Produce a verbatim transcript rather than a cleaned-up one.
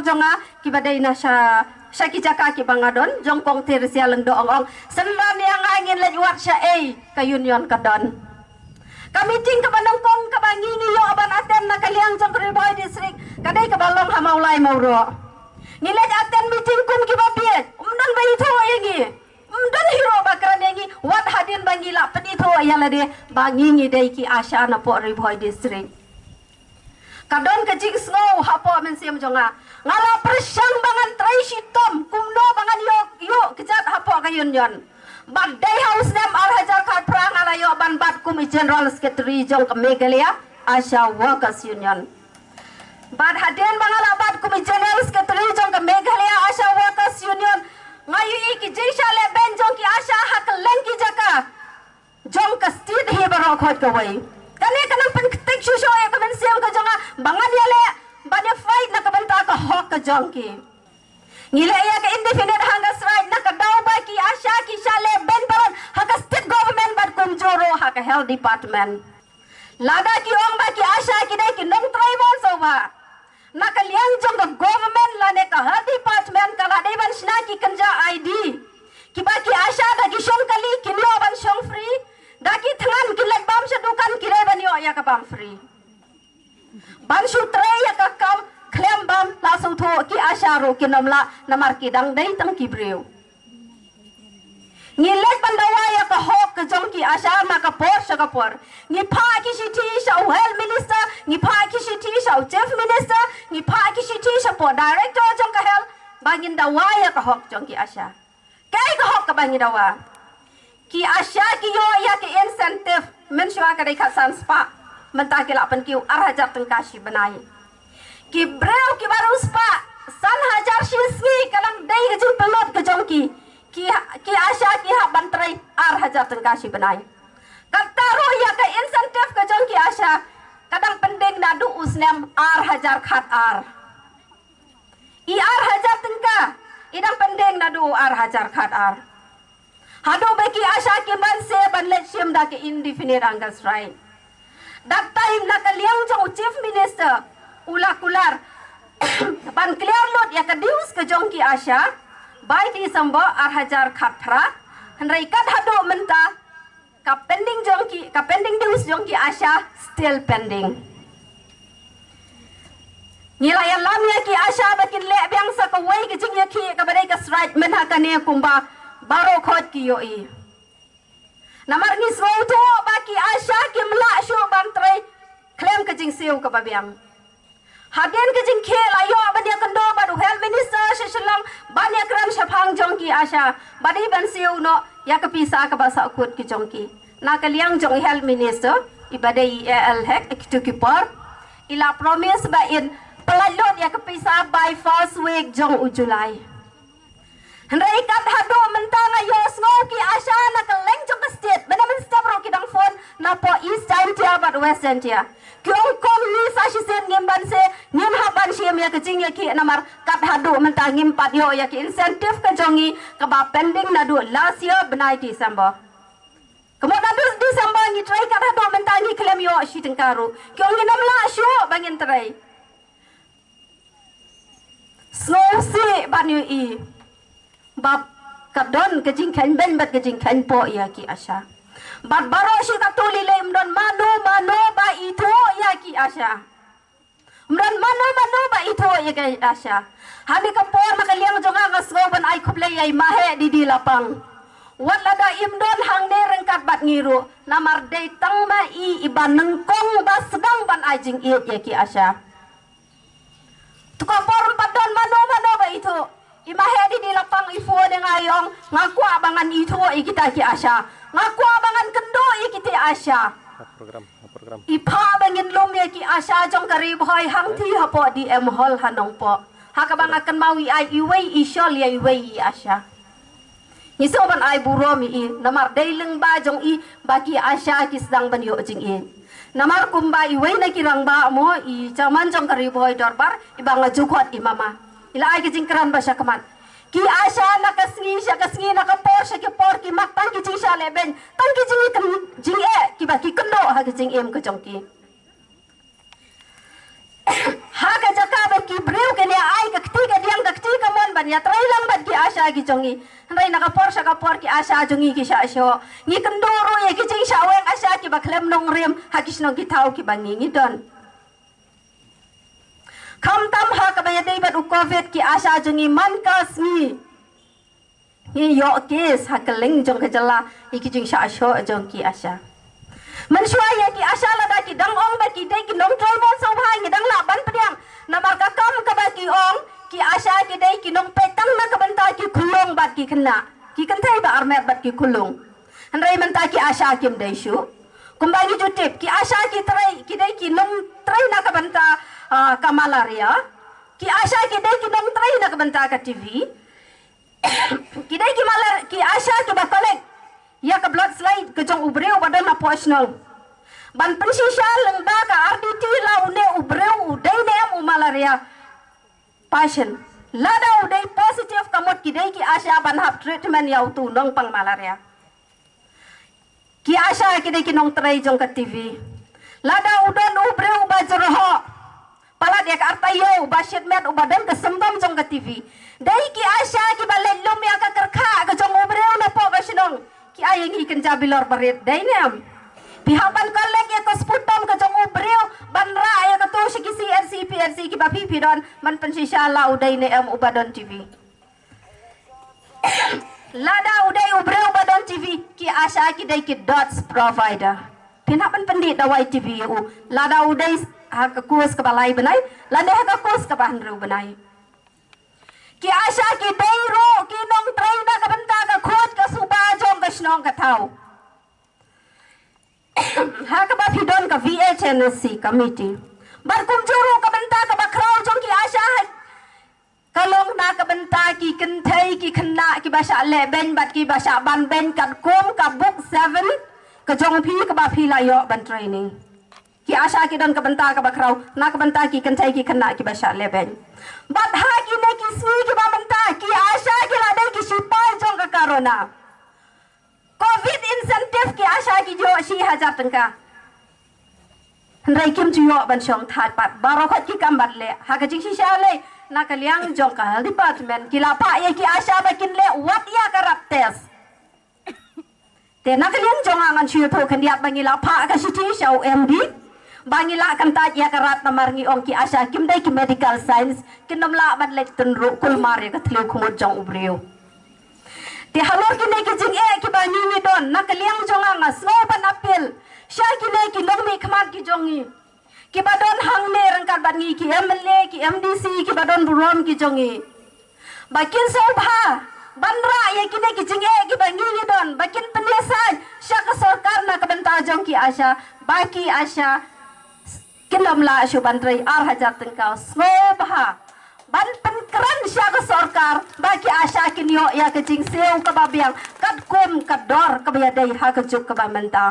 jong nga kiba dei na sha sha ki jaka kiba nga don, jong Kong Theresia Lyngdoh ong ong, synran ïa nga ngin leit wad shaei ka union ka don. Ka meeting kaba nyngkong kaba ngi ngi ïoh ban attend na ka liang jong ka Ri Bhoi District ka dei kaba long ha Mawlai Mawroh. Ngi leit attend meeting kum kiba bieit, ym don ba ithuh ïa ngi. Ym don hi ruh ba kren ïa ngi, wat hadien ba ngi la pynithuh ïa lade ba ngi ngi dei ki ASHA napoh Ri Bhoi District. Ka don ka jingsngew hapoh mynsiem jong nga. Nga la pyrshang ba ngan trei shitom kumno ba ngan ïoh ïoh kjat hapoh ka union. Bad dei ha u snem ar hajar khatphra nga la ïoh ban bat kum i General Secretary jong ka Meghalaya ASHA Workers Union. Bad hadien ba nga la bat kum i General Secretary jong ka Meghalaya ASHA Workers Union, nga ïohi ki jingshah lehbeiñ jong ki ASHA ha kylleng ki jaka jong ka state hi baroh khoit kawei. Kane ka nang pynktik shuh shuh ïa ka mynsiem ka jong nga ba ngan ïaleh ban ïa fight na ka bynta ka hok ka jong ki. Ngi leh ïa ka indefinite hunger strike na ka daw ba ki ASHA ki shah lehbeiñ palat ha ka state government bad kumjuh ruh ha ka health department. Lada ki ong ba ki ASHA ki dei ki nongtrei bun shuwa, na ka liang jong ka government lane ka health department ka la dei ban shna ki kynja ID kiba ki ASHA da ki shong kali kin ïoh ban shong free, da ki thngan ki leit bam sha dukan ki dei ban ïoh ïa ka bam free. Ban shu trei ïa ka kam khlem bam la sngewthuh ki ASHA ruh kin ym lah namar ki dang dei tang ki briew. Ngi leit ban dawa ïa ka hok ka jong ki ASHA na ka por sha ka por. Ngi phah ki shithi sha u health minister, ngi phah ki shithi sha u chief minister, ngi phah ki shithi shapoh director jong ka health ba ngin dawa ïa ka hok jong ki ASHA. Kaei ka hok kaba ngi dawa? Ki ASHA ki ïoh ïa ki incentive mynshuwa ka dei khatsan spah, mynta ki la pynkiew ar hajar tyngka shi bnai. Ki briew kiba riewspah spah san hajar shi sngi ka dang dei ka jingpynlut ka jong ki. Ki ki ASHA ki hap ban trei ar hajar tyngka shi bnai. Kata ruh ïa ka incentive ka jong ki ASHA ka dang pending naduh u snem ar hajar khatar. I ar hajar tyngka i dang pending naduh u ar hajar khatar. Haduh ba ki ASHA ki banse ban leit shim da ka indefinite hunger strike. That time na ka liang jong u chief minister u la kular ban clear lut ïa ka dues ka jong ki ASHA by December ar hajar khatphra. Hynrei kat haduh mynta ka pending jong ki, ka pending dues jong ki ASHA still pending. Ngi la ïalam ïa ki ASHA ba kin leh biang sa kawei ka jingïakhih kaba dei ka strike mynha kane kumba baroh khoit ki ïohi. Namar ngi sngewthuh ba ki ASHA kim lah shuh ban trei khlem ka jingsiew kaba biang. Hadien ka jingkhih la ïoh ban ïakynduh bad u health minister sha Shillong ban ïakren shaphang jong ki ASHA ba dei ban siew noh ïa ka pisa kaba sahkut ki jong ki. Na ka liang jong i health minister iba dei i A L Hek, i kito ki por i la promise ba in pynlait lut ïa ka pisa by first week jong u July. Hynrei kat haduh mynta nga ïohsngew ki ASHA na kylleng jong ka state, mynta mynstep ruh ki dang phone napoh East Jaintia bad West Jaintia. Ki ong kong ngi sa shisien ngim banse, ngim hap ban shim ïa ka jingïakhih namar kat haduh mynta ngim pat ïoh ïa ki incentive ka jong ngi kaba pending naduh last year bnai December. Ka mut naduh December ngi trei kat haduh mynta ngi khlem ïoh shi tyngka ruh. Ki ong ngin ym lah shuh ba ngin trei. Sngewsih ban ïohi ba ka don ka jingkheiñ beiñ bad ka jingkheiñ poh ïa ki ASHA. Bad baroh shi katto lei lei ym don mano mano ba ithuh ïa ki ASHA. Ym don mano mano ba ithuh ïa ki ASHA. Ha kane ka por na ka liang jong nga nga sngew ban ai khublei ïa i Maheh Didi Lapang. Wat lada im don hangne ryngkat bad ngi ruh namar dei tang ma i iba nyngkong ba sdang ban ai jingïeit ïa ki ASHA. To ka por ym pat don mano mano ba ithuh. I Maheh Didi Lapang i phone ïa nga i ong nga kwah ba ngan ithuh ïa kita ki ASHA. Nga kwah ba ngan kynduh ïa kita ASHA. Ha program, ha program. I phah ba ngin lum ïa ki ASHA jong ka Ri Bhoi hangtei hapoh D M Hall ha Nongpoh. Ha kaba nga kynmaw i ai iwei i shol ïa iwei i ASHA. Ngi sngewbha ban ai burom ïa i namar dei lyngba jong i ba ki ASHA ki sdang ban ïoh jingïeit. Namar kumba iwei na ki rangbah mo i chairman jong ka Ri Bhoi Dorbar iba nga ju khot i mama. I la ai ka jingkren ba sha khmat. Ki ASHA na ka sngi sha ka sngi na ka por sha ka por ki mat tang ki jingshah lehbeiñ, tang ki jingïakynduh, jingeh kiba ki kynduh ha ka jingim ka jong ki. Ha ka jaka ba ki briew kin ïa ai ka kti ban ïatrei lang bad ki ASHA ki jong ngi. Hynrei na ka por sha ka por ki ASHA jong ngi ki shah shoh. Ngi kynduh ruh ïa ki jingshah weng ASHA kiba khlem nongrim ha ki shnong ki thaw kiba ngi ngi don. Khamtam ha kaba ïadei bad u Covid ki ASHA jong ngi man ka sngi ngi ïoh case ha kylleng jong ka jylla ïa ki jingshah shoh jong ki ASHA. Mynshuwa ïa ki ASHA lada ki dang ong ba ki dei ki nongtrei mon sngewbha ngi dang lah ban pdiang. Namar ka kam kaba ki ong ki ASHA ki dei ki nongpeit tang na ka bynta ki khunlung bad ki khynnah. Ki kynthei ba armet bad ki khunlung. Hynrei mynta ki ASHA kim dei shuh. Kumba ngi ju tip ki ASHA ki trei ki dei ki nongtrei na ka bynta ah, ka malaria. Ki ASHA ki dei ki nongtrei na ka bynta ka TB. Ki dei ki malar ki ASHA kiba collect ïa ka blood slide ka jong u briew ba don hapoh shnong ban pynshisha lyngba ka RDT la une u briew u dei ne em u malaria patient. Lada u dei positive ka mut ki dei ki ASHA ban hap treatment ïa utu u nongpang malaria. Ki ASHA ki dei ki nongtrei jong ka TB. Lada u don u briew uba jyrhoh palat ïa ka ar taïew uba shit met uba don ka symptom jong ka TB. Dei ki ASHA kiba leit lum ïa ka kyrkha ka jong u briew napoh ka shnong. Ki ai ïa ngi kynja bilor barit dei ne em? Phi hap ban collect ïa ka sputum ka jong u briew ban rah ïa kato sha ki CHC PHC kiba phi phi don ban pynshisha la u dei ne em uba don TB. Lada u dei u briew ba don TB ki ASHA ki dei ki dots provider. Phin hap ban pyndih dawai TB ïa u lada u dei ha ka course kaba lai bnai lane ha ka course kaba hynriew bnai. Ki ASHA ki dei ruh ki nongtrei na ka bynta ka khuid ka suba jong ka shnong ka thaw. Ha kaba phi don ka VHNSC committee. Bad kumjuh ruh ka bynta kaba khraw jong ki ASHA ha ka long na ka bynta ki kynthei ki khynnah kiba shah leh beiñ bad kiba shah ban beiñ katkum ka book seven ka jong phi kaba phi la ïoh ban training. Ki ASHA ki don ka bynta kaba khraw na ka bynta ki kynthei ki khynnah kiba shah leh beiñ. Bad ha kine ki sngi kiba mynta ki ASHA ki la dei ki sipai jong ka corona. Covid incentive ki ASHA ki ïoh shi hajar tyngka. Hynrei kim ju ïoh ban shong thait pat baroh khoit ki kam ban leh ha ka jingshisha lei na ka liang jong ka health department ki la phah ïa ki ASHA ba kin leh wat ïa ka rab test. Te na ka liang jong nga ngan shu ïathuh khyndiat ba ngi la phah ka shithi sha u MD ba ngi la kyntait ïa ka rab namar ngi ong ki ASHA kim dei ki medical science kin ym lah ban leit tynruh kulmar ïa ka thliew khmut jong u briew. Te halor kine ki jingeh kiba ngi ngi don na ka liang jong nga nga sngew ban appeal sha kine ki nongmihkhmat ki jong ngi kiba don hangne ryngkat bad ngi ki MLA ki MDC kiba don burom ki jong ngi ba kin sngewbha ban rah ïa kine ki jingeh kiba ngi ngi don ba kin pynïasaid sha ka sorkar na ka bynta jong ki ASHA ba ki ASHA kin ym lah shuh ban trei ar hajar tyngka. Sngewbha ban pynkren sha ka sorkar ba ki ASHA kin ïoh ïa ka jingsiew kaba biang katkum ka dor kaba ïadei ha ka juk kaba mynta.